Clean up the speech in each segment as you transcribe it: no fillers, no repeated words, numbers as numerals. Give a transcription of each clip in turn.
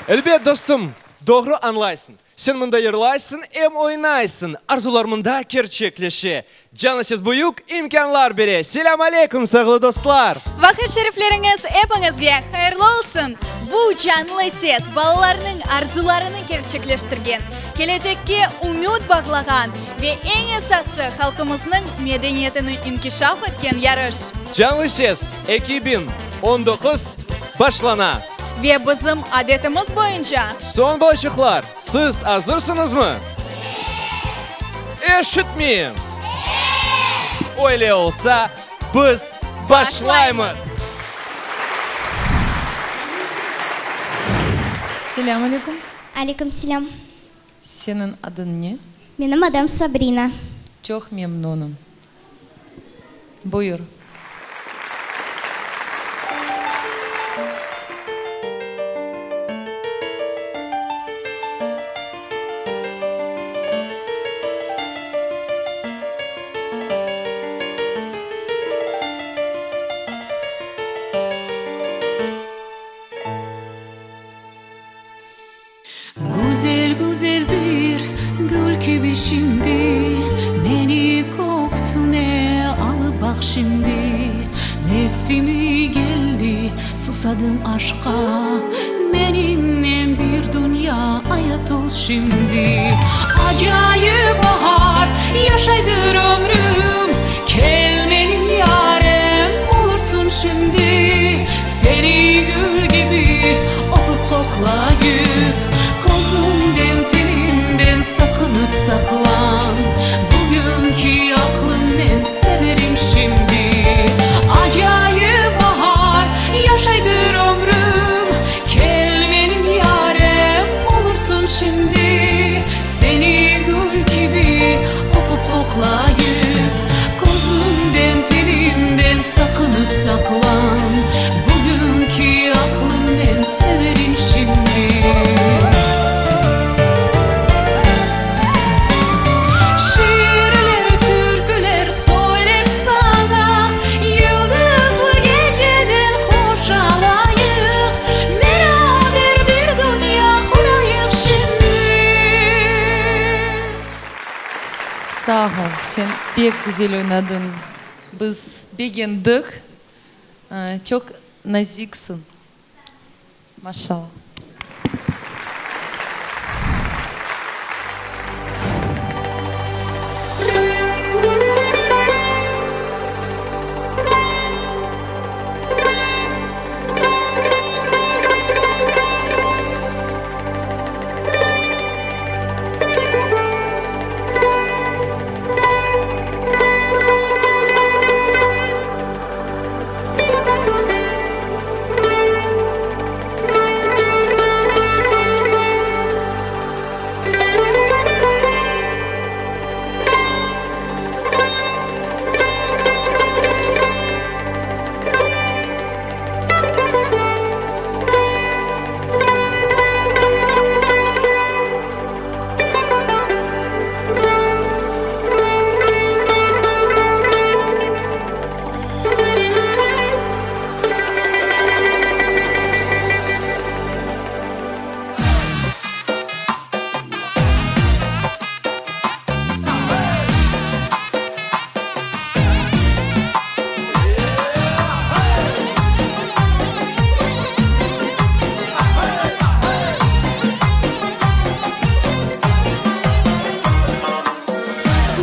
Elbet, dostum, doğru añlaysıñ. Sen mında yırlaysıñ, em oynaysıñ. Arzular mında kerçekleşe. Canlı Ses büyük imkânlar bere. Selâm aleyküm, sağlı dostlar! Vaqıt şerifleriñiz epiñizge hayırlı olsun! Bu Canlı Ses, balalarnıñ arzularını kerçekleştirgen, kelecekke ümüt bağlağan ve eñ esası halqımıznıñ medeniyetini inkişaf etken yarış. Canlı Ses 2019 başlana! Ve bizim adetimiz boyunca. Soñ balaçıqlar, siz azırsıñızmı? Eşitmeyim! Öyle olsa, biz başlaymız! Selâm aleyküm! Aleyküm selâm! Seniñ adıñ ne? Menim adım Sabrina. Çoq memnunım. Buyur. Güzel, güzel bir gül kibi şimdi, Meni köksüne alıp baq şimdi. Mevsimi geldi, susadım aşqa, Menimnen bir dünya ayat ol şimdi. Acayip bahar, yaşaydır ömrüm, Kel menim yarem olursıñ şimdi. Seni gül kibi öpüp qoqlayıp, Közüñden, tiliñden saqınıp saqlan, Bugünki aqlımnen severim şimdi. Acayip bahar, yaşaydır ömrüm, Kel menim yarem olursıñ şimdi. Seni gül kibi öpüp qoqlayıp, Közüñden, tiliñden saqınıp saqlan, Bugünki aqlımnen severim şimdi. Şiirler, türküler söylep saña, Yıldızlı geceden hoş alayıq, Beraber bir dünya qurayıq şimdi. Sağ ol, sen pek güzel oynadıñ. Biz begendik. Çoq naziksiñ. Maşallah.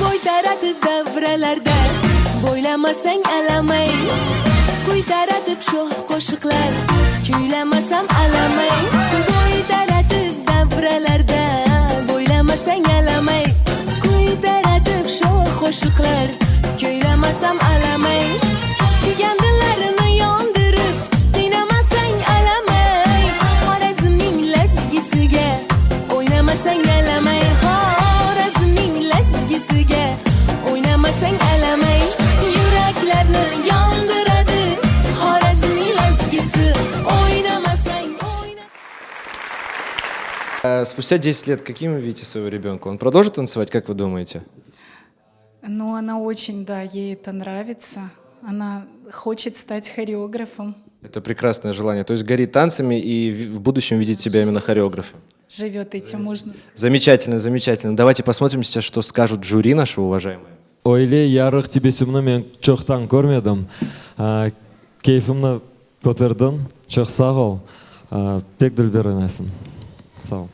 Boy taratıp davralarda, Boylamasañ alamay. Küy taratıp şoh qoşıqlar, Küylamasam alamay. Boy taratıp davralarda, Boylamasañ alamay. Küy taratıp şoh qoşıqlar, Köylamasam alamay. Küyandınlarını yondırıp, Qıynamasañ alamay. Horazmniñ lezgisige, Oynamasañ alamay. Horazmniñ lezgisige, Oynamasañ alamay. Yüreklerni yandıradı, Horazmniñ lezgisi, Oynamasañ, oynamasañ. Спустя десять лет каким вы видите своего ребенка? Он продолжит танцевать, как вы думаете? Ну, она очень, да, ей это нравится. Она хочет стать хореографом. Это прекрасное желание. То есть горит танцами и в будущем видит себя именно хореографом. Живет этим можно. Замечательно, замечательно. Давайте посмотрим сейчас, что скажут жюри наши уважаемые. Öyle yarıq tebessümni men çoqtan körmedim. Keyfimni köterdiñ. Çoq sağ ol. Pek dülber oynaysıñ. Sağ ol.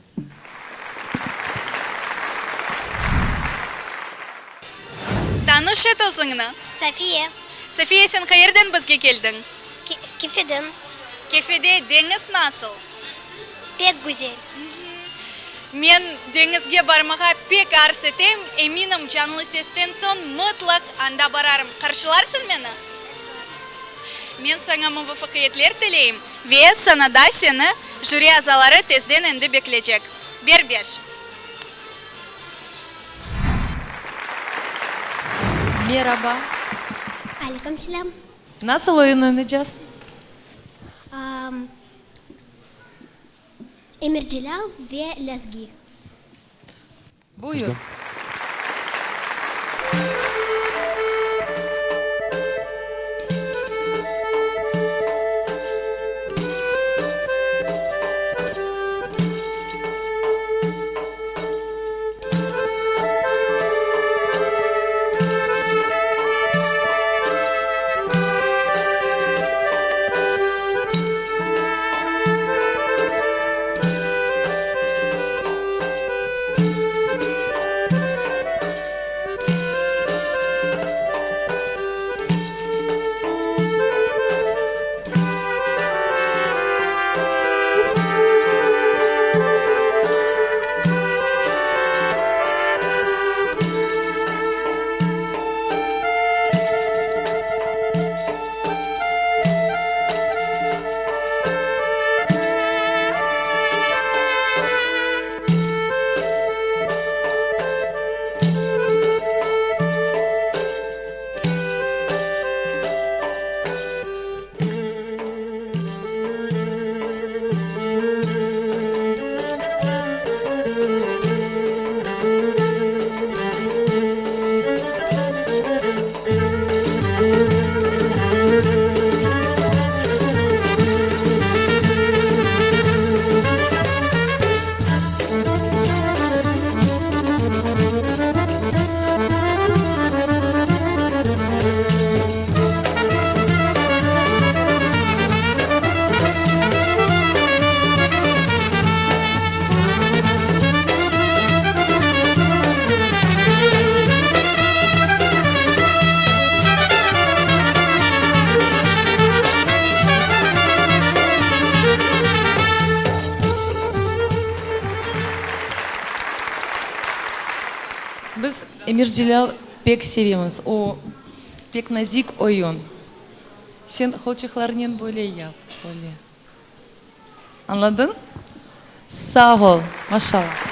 Tanış et özüñni. Safiye. Safiye, sen qayerden bizge keldiñ? Kefeden. Kefede deñiz nasıl? Pek güzel. Men deñizge barmağa pek arz etem, eminim, Canlı sesten soñ mıtlaq anda bararım. Qarşılarsıñ meni? Men saña muvafaqiyetler tileyim ve sanada seni jüri azaları tezden endi beklecek. Ber beş. Meraba. Aleyküm selâm. Nasıl oyun oynaycasıñ? Emir Celâl ve Lâzgi. Buyur. Biz Emir Celâl pek sevemiz. O, pek nazik oyun. Sen qolçıqlarnen böyle yap, böyle. Añladıñ? Sağ ol, maşallah.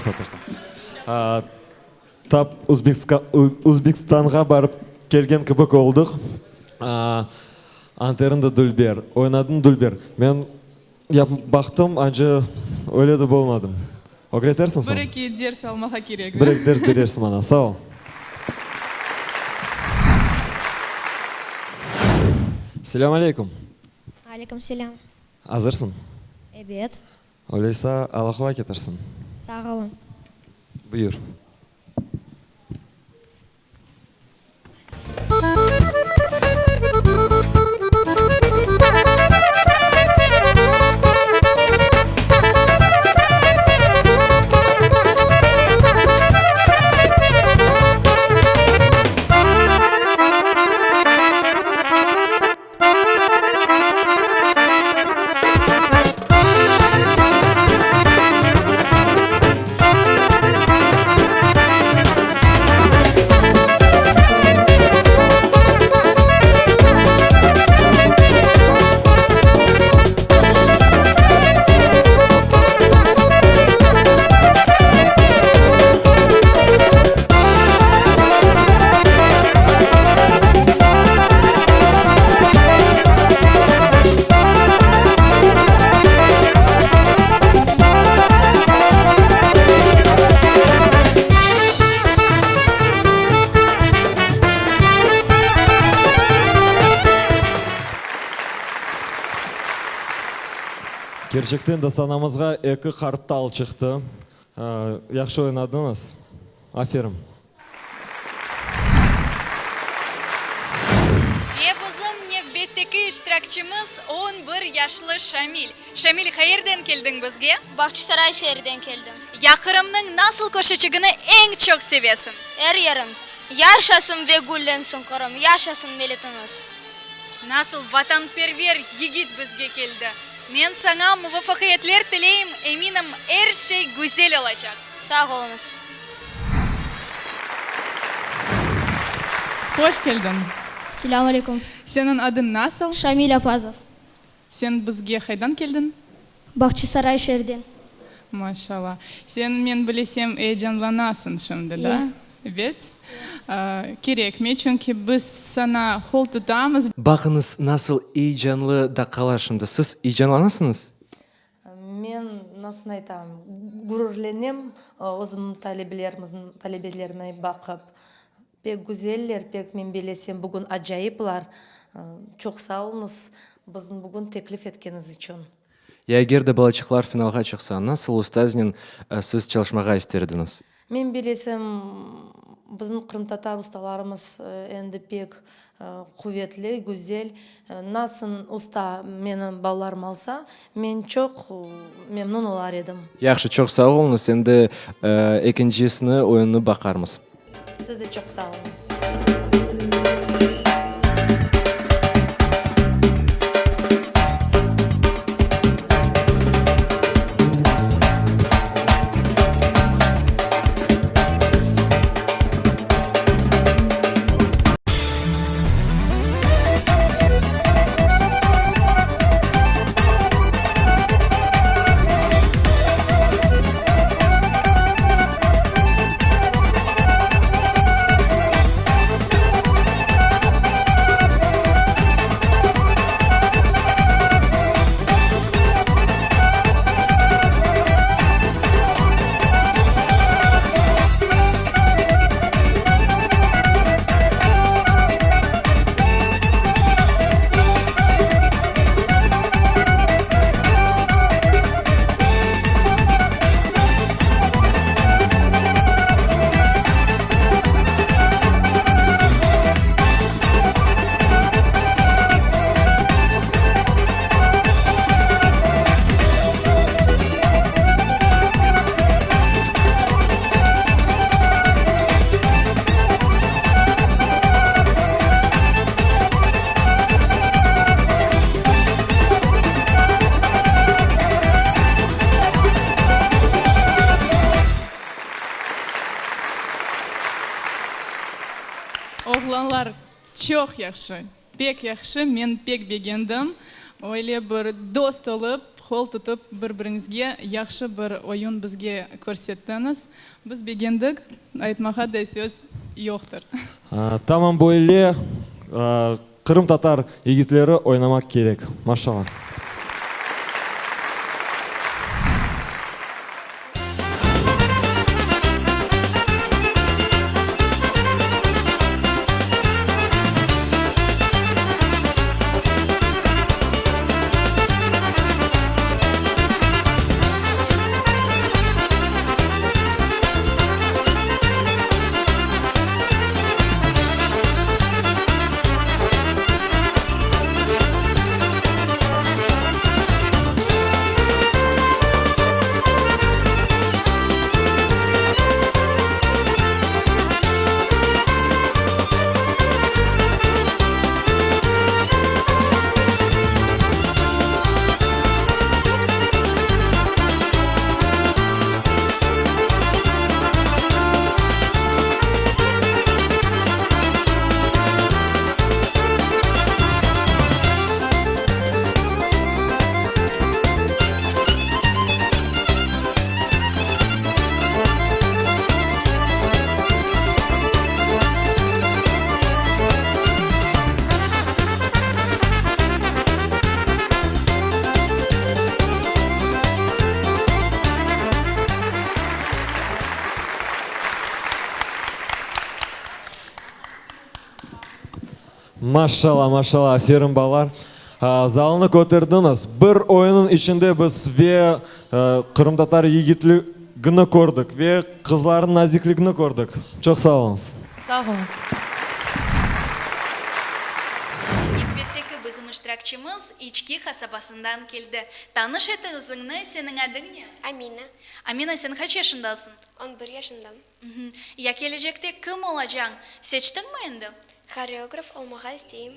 Toqta, toqta. Tap Uzbekistanğa barıp kelgen kibik oldıq. Anteriñ de dülber, oynadıñ dülber. Men yapıp baqtım, anca öyle de bolmadım. Ögretersiñ soñ? Bir-eki ders almağa kerek, da? Bir-eki ders berersiñ maña. Sağ ol. Selâm aleyküm. Aleyküm selâm. Azırsıñ? Ebet. Öyleyse, Alla qolay ketirsin. Sağ oluñ. Buyur. Kerçekten de sanamızğa eki qartal çıqtı. Yahşı oynadıñız. Aferin. Ve bizim nevbetteki iştirakçimiz on bir yaşlı Şamil. Şamil, qayerden keldiñ bizge? Bağçasaray şeeriden keldim. Ya Qırımnıñ nasıl köşeçigini eñ çoq sevesiñ? Er yerin. Yaşasın ve güllensin Qırım, yaşasın milletimiz! Nasıl vatanperver yigit bizge keldi! Men saña muvafaqiyetler tileyim, eminim, er şey güzel olacaq. Sağ oluñız. Hoş keldiñ. Selâm aleyküm. Seniñ adıñ nasıl? Şamil Appazov. Sen bizge qaydan keldiñ? Bağçasaray şeerden. Maşallah. Sen, men bilesem, eyecanlanasıñ şimdi, da? Ebet. Kerekmi, çünki biz saña qol tutamız. Baqıñız, nasıl eyecanlı daqqalar şimdi. Siz eyecanlanasıñız? Men, nasıl aytam, gururlenem özümniñ talebelerimizni, talebelerime baqıp. Pek güzeller, pek, men bilesem, bugün acayiplar. Çoq sağ oluñız, bizni bugün teklif etkeniñiz içün. Ya eger de balaçıqlar finalğa çıqsa, nasıl ustaznen siz çalışmağa ister ediñiz? Men bilesem, bizim qırımtatar ustalarımız endi pek quvetli, güzel. Nasıl usta meni balalarım alsa, men çoq memnun olar edim. Yahşı, çoq sağ oluñız. Endi ekincisini, oyunnı baqarmız. Siz de çoq sağ oluñız. Oğlanlar çoq yahşı, pek yahşı, men pek begendim. Öyle bir dost olıp. Qol tutıp bir-biriñizge yahşı bir oyun bizge körsettiñiz. Biz begendik, aytmağa da söz yoqtır. Tamam böyle qırımtatar yigitleri oynamaq kerek. Maşallah. Maşallah, maşallah, aferin balalar. Zalnı köterdiñiz. Bir oyunıñ içinde biz ve qırımtatar yigitligini kördik, ve qızlarnıñ nazikligini kördik. Çoq sağ oluñız. Sağ oluñ. Nevbetteki bizim iştirakçimiz İçki qasabasından keldi. Tanış et özüñni, seniñ adıñ ne? Amina. Amina, sen qaç yaşındasıñ? On bir yaşındam. Ya kelecekte kim olacañ, seçtiñmi endi? Horeograf olmağa isteyim.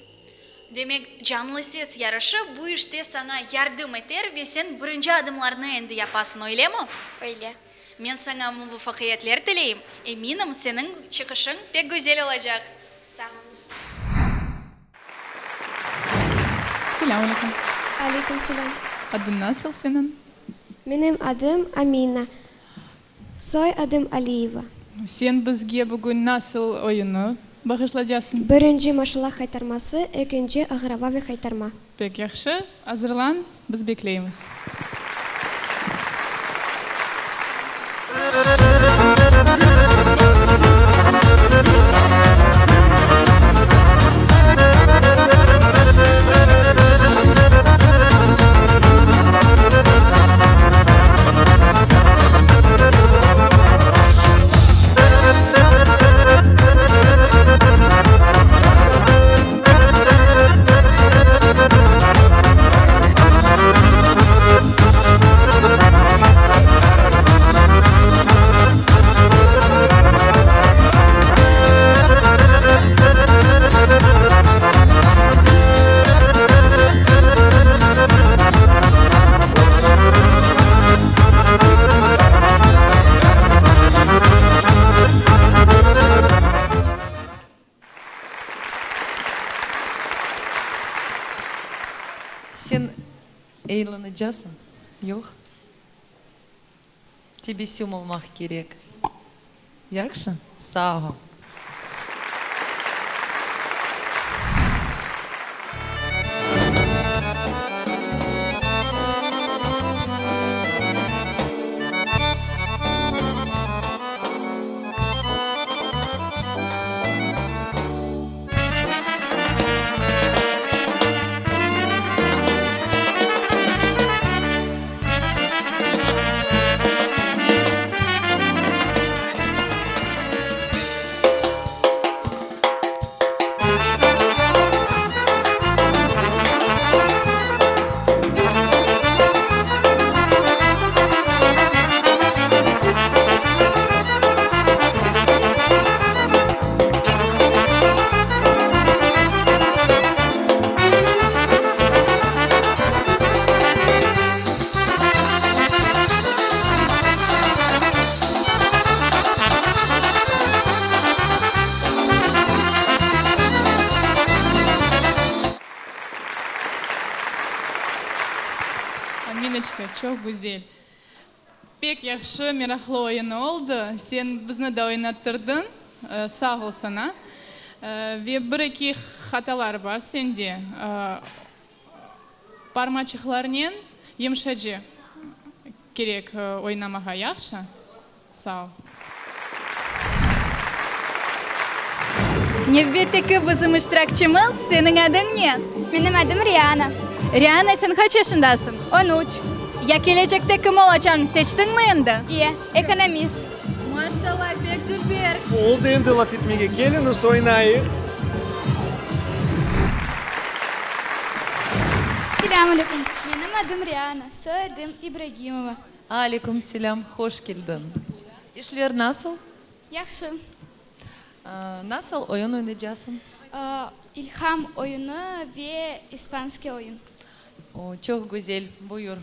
Demek, Canlı ses yarışı bu işte saña yardım eter ve sen birinci adımlarnı endi yapasıñ, öylemi? Öyle. Men saña muvafaqiyetler tileyim, eminim, seniñ çıqışıñ pek güzel olacaq. Sağ oluñız. Selâm aleyküm. Aleyküm selâm. Adıñ nasıl seniñ? Menim adım Amina. Soy adım Aliyeva. Sen bizge bugün nasıl oyunnı bağışlacasıñ? Birinci maşallah haytarması, ekinci ağrava ve haytarma. Pek yahşı. Azırlan, biz bekleymiz. Sen eylenecesiñ, yoq? Tebessüm olmaq kerek. Yahşı? Sağ ol. Miloçka, çoq güzel. Pek yahşı, meraqlı oyun oldı. Sen bizni de oynattırdıñ. Sağ ol saña. Ve bir-eki hatalar bar sende. Parmaçıqlarnen yımşacı kerek oynamağa, yahşı? Sağ ol. Nevbetteki bizim iştirakçimiz, seniñ adıñ ne? Menim adım Riana. Riana, sen qaç yaşındasıñ? On üç. Ya kelecekte kim olacañ, seçtiñmi endi? İye, ekonomist. Maşallah, pek dülber. Oldı endi laf etmege, keliñiz oynayıq. Selâm aleyküm. Menim adım Riana, soyadım İbragimova. Aleyküm selâm, hoş keldiñ. İşler nasıl? Yahşı. Nasıl oyun oynaycasıñ? İlham oyunı ve ispanskiy oyun. O, çoq güzel, buyur.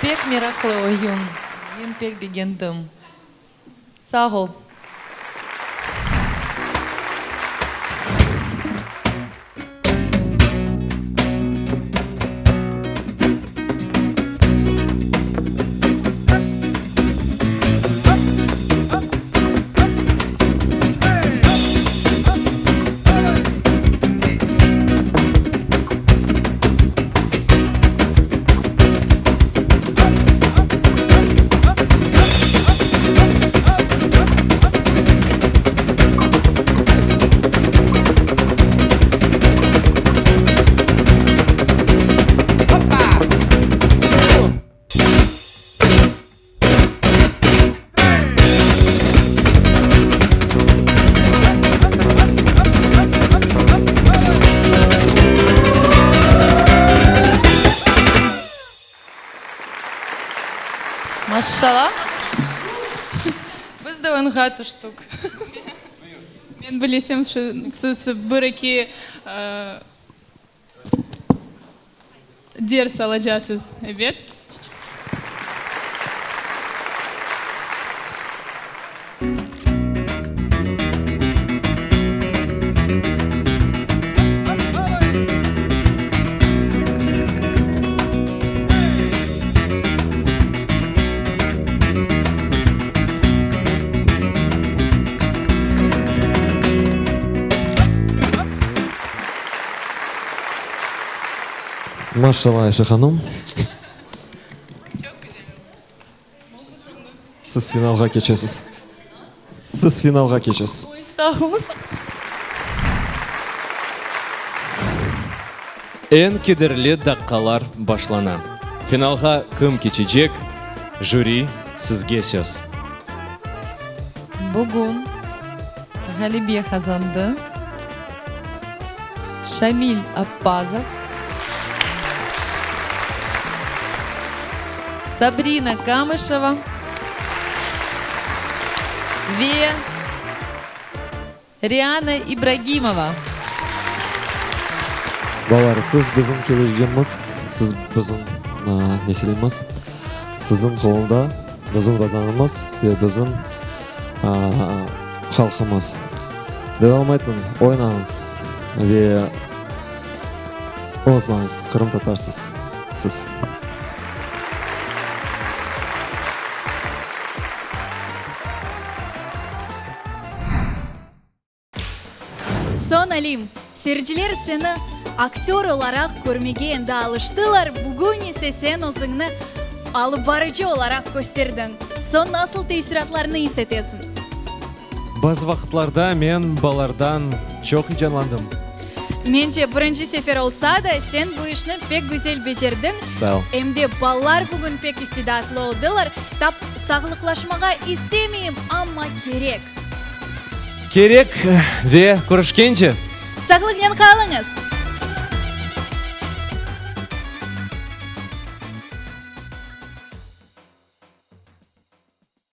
Pek meraqlı oyun, men pek begendim. Sağ ol. Maşşala! Biz de oyunğa tüştik. Men bilesem, siz bir-eki ders alacasız, ebet? Maşallah, Ayşe hanım. Siz finalğa keçesiz. Siz finalğa keçesiz. Oy, sağ oluñız. Eñ kederli daqqalar başlana. Finalğa kim keçecek? Jüri, sizge söz. Bugün ğalebe qazandı Şamil Appazov, Sabrina Kamışeva ve Riana İbragimova. Balalar, siz bizim kelecegimiz, siz bizim nesilimiz, siziñ qolunda bizim Vatanımız ve bizim halqımız. Devam etiñ, oynañız ve unutmañız, qırımtatarsız siz. Soñ, Alim, seyirciler seni aktör olaraq körmege endi alıştılar, bugün ise sen özüñni alıp barıcı olaraq kösterdiñ. Soñ nasıl teessüratlarnı is etesiñ? Bazı vaqıtlarda men balalardan çoq icanlandım. Mence, birinci sefer olsa da, sen bu işni pek güzel becerdiñ. Sağ ol. Em de balalar bugün pek istidatlı oldılar. Tap sağlıqlaşmağa istemeyim, amma kerek. Kerek ve körüşkence! Sağlıqnen qalıñız!